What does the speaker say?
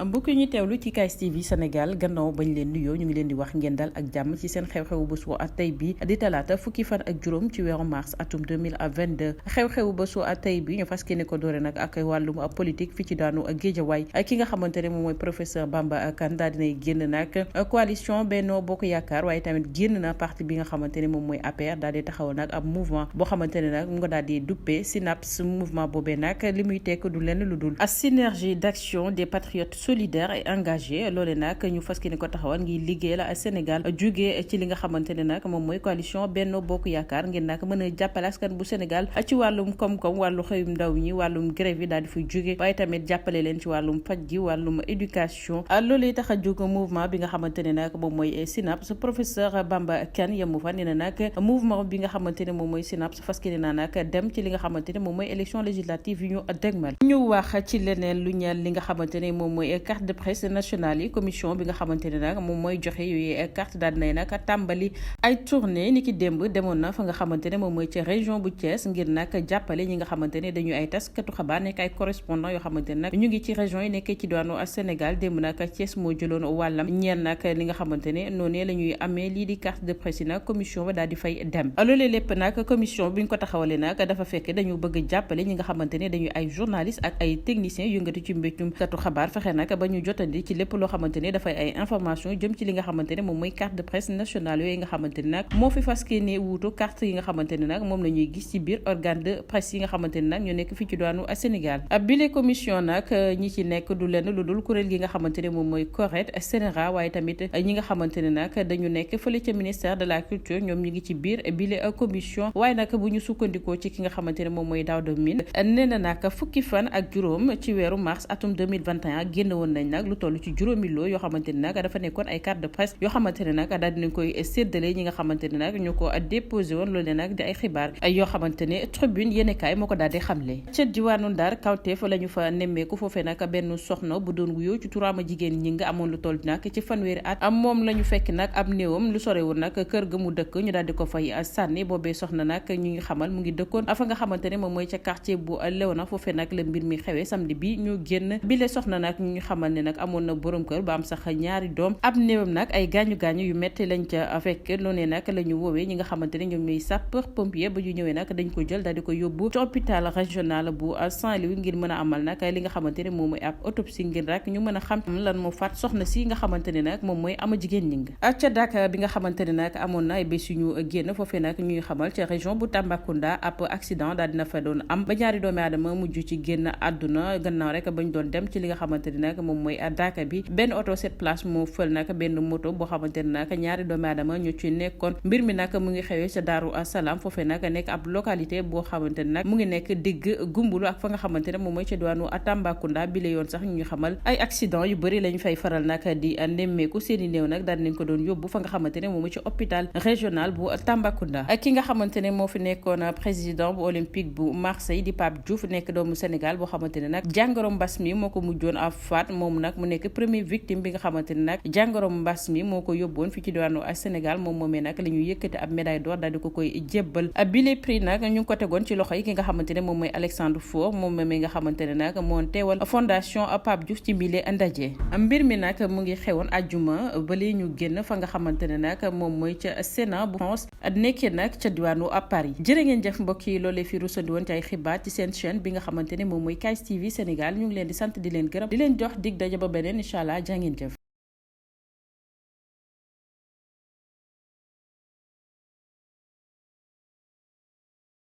mbokk ñu teewlu ci KS TV Sénégal gannaaw bañ leen nuyoo ñu ngi leen di wax ngeen dal ak jàmm ci seen xew-xewu bésu tey bi di talaata fukki fan ak juróom ci weeru mars atum 2022 xew-xewu bésu tey bi ñu fas yéene ko doore nag ak wàllum politique fi ci daanu Géejawaay ki nga xamante ne moom mooy professeur Bamba Kane daal dinay génn nag coalition Benno Bokk Yaakaar waaye tamit génn na parti bi nga xamante ne moom mooy APR daal di taxawal nag ab mouvement boo xamante ne nag mu nga daal di duppee SYNAPS mouvement boobee nag li muy tekk du lenn lu dul synergie d'action des patriotes solidaire et engagé loole nag ñu fas yéene ko taxawal ngir liggéeyal Sénégal jugee ci li nga xamante ne nag moom mooy coalition Benno Bokk Yaakaar ngir nag mën a jàppale askan bu Sénégal ci wàllum koom-koom wàllu xëyum ndaw ñi wàllum grève yi daal di fay jugee waaye tamit jàppale leen ci wàllum faj gi wàllum éducation loolee tax a jóg mouvement bi nga xamante ne nag moom mooy SYNAPS professeur Bamba Kane yemu fa nee na nag mouvement bi nga xamante ne moom mooy SYNAPS fas yéene naa nag dem ci li nga xamante ne moom mooy élection législative yi ñu dégmal ñu wax ci leneen lu ñeel li nga xamante ne moom mooy carte de presse nationale yi commission bi nga xamante ne nag moom mooy joxe yooyu carte daal nay nag tàmbali ay tournée ni ki démb demoon na fa nga xamante ne moom mooy ci région bu Thiès ngir nag jàppale ñi nga xamante ne dañuy ay taskatu xabaar nekk ay correspondant yoo xamante ne nag ñu ngi ci région yi nekkee ci diwaanu Sénégal démb nag Thiès moo jëloon wàllam ñeel nag li nga xamante ne noonu la ñuy amee lii di carte de presse yi nag commission ba daal di fay dem loolee lépp nag commission bi ñu ko taxawalee nag dafa fekk dañu bëgg jàppale ñi nga xamante ne dañuy ay journaliste ak ay techniciens yëngatu ci mbéccum katu xabaar fexe nag ba ñu jotandi ci lépp loo xamante ne dafay ay information jëm ci li nga xamante ne moom mooy carte de presse nationale yooyu nga xamante ne nag moo fi faskee ne wuutu carte yi nga xamante ne nag moom la ñuy gis ci biir organe de presse yi nga xamante ne nag ñoo nekk fii ci doonu Sénégal bile commission nag ñi ci nekk du lenn lu dul kuréel gi nga xamante ne moom mooy CORED CNRA waaye tamit ñi nga xamante ne nag dañu nekk fële ca ministère de la culture ñoom ñi ngi ci biir bile commission waaye nag bu ñu sukkandikoo ci ki nga xamante ne moom mooy Daouda Mine nee na nag fukki fan ak juróom ci weeru mars atum 2021 génn woon nañ nag lu toll ci juróomi loo yoo xamante ne nag dafa nekkoon ay carte de presse yoo xamante ne nag daal dinañ koy séddale ñi nga xamante ne nag ñu ko déposé woon loolu nag di ay xibaar yoo xamante ne tribune yéenekaay moo ko daal di xamle ca diwaanu Ndar kawteef la ñu fa nemmeeku foofee nag benn soxna bu doon wuyoo ci turaama jigéen ñi nga amoon lu toll nag ci fanweeri at moom la ñu fekk nag ab néewam lu sorewul nag kër ga mu dëkk ñu daal di ko fay sànni boobee soxna nag ñu ngi xamal mu ngi dëkkoon fa nga xamante ne moom mooy ca quartier bu Léona foofee nag la mbir mi xewee samedi bi ñu génn bi le soxna nag ñu xamal ne nag amoon na borom kër ba am sax ñaari doom ab néewam nag ay gaañu-gaañu yu metti lañ ca fekk noonee nag la ñu woowee ñi nga xamante ne ñoom ñooy sapeur pompier ba ñu ñëwee nag dañ ko jël daal di ko yóbbu ci hôpital régional bu Saint-Louis ngir mën a amal nag li nga xamante ne moom mooy ab autopsie ngir rek ñu mën a xam lan moo faat soxna si nga xamante ne nag moom mooy ama jigéen ñi nga ca Dakar bi nga xamante ne nag amoon na ay bés yu ñu génn foofee nag ñuy xamal ca région bu Tambacounda ab accident daal dina fa doon am ba ñaari doomi aadama mujj ci génn àdduna gannaaw rek bañ doon dem ci li nga xamante ne nag moom mooy Dakar bi benn oto 7 places moo fël nag benn moto boo xamante ne nag ñaari doomi aadama ñu ci nekkoon mbir mi nag mu ngi xewee sa Daaru Salaam foofee nag nekk ab localité boo xamante ne nag mu ngi nekk digg Gumbulu ak fa nga xamante ne moom mooy ca diwaanu Tambacounda bi la yoon sax ñu xamal ay accident yu bëri lañu fay faral nag di nemmeeku seeni néew nag daal nañ ko doon yóbbu fa nga xamante ne moom mooy ci hôpital régional bu Tambacounda ki nga xamante ne moo fi nekkoon président bu olympique bu Marseille di Pape Diouf nekk doomu Sénégal boo xamante ne nag jàngoro mbas mi moo ko mujjoon a faat moom nag mu nekk premier victime bi nga xamante ne nag jàngoro mbas mi moo ko yóbboon fii ci diwaanu Sénégal moom moomee nag la ñu yëkkati ab médaille d'or daal di ko koy jébbal bile prix nag ñu ngi ko tegoon ci loxo yi ki nga xamante ne moom mooy Alexandre Faure moom moomee nga xamante ne nag moo teewal fondation Pape Diouf ci mbile ndaje mbir mi nag mu ngi xewoon àjjuma ba li ñu génn fa nga xamante ne nag moom mooy ca Sénat bu France nekkee nag ca diwaanu Paris jërë ngeen jëf mbokk yi loolee fi rusandi woon ci ay xibaar ci seen chaîne bi nga xamante ne moom mooy KS TV Sénégal ñu ngi leen di sant di leen gërëm di leen jox dig daje ba beneen incha allah jaa ngeen jëf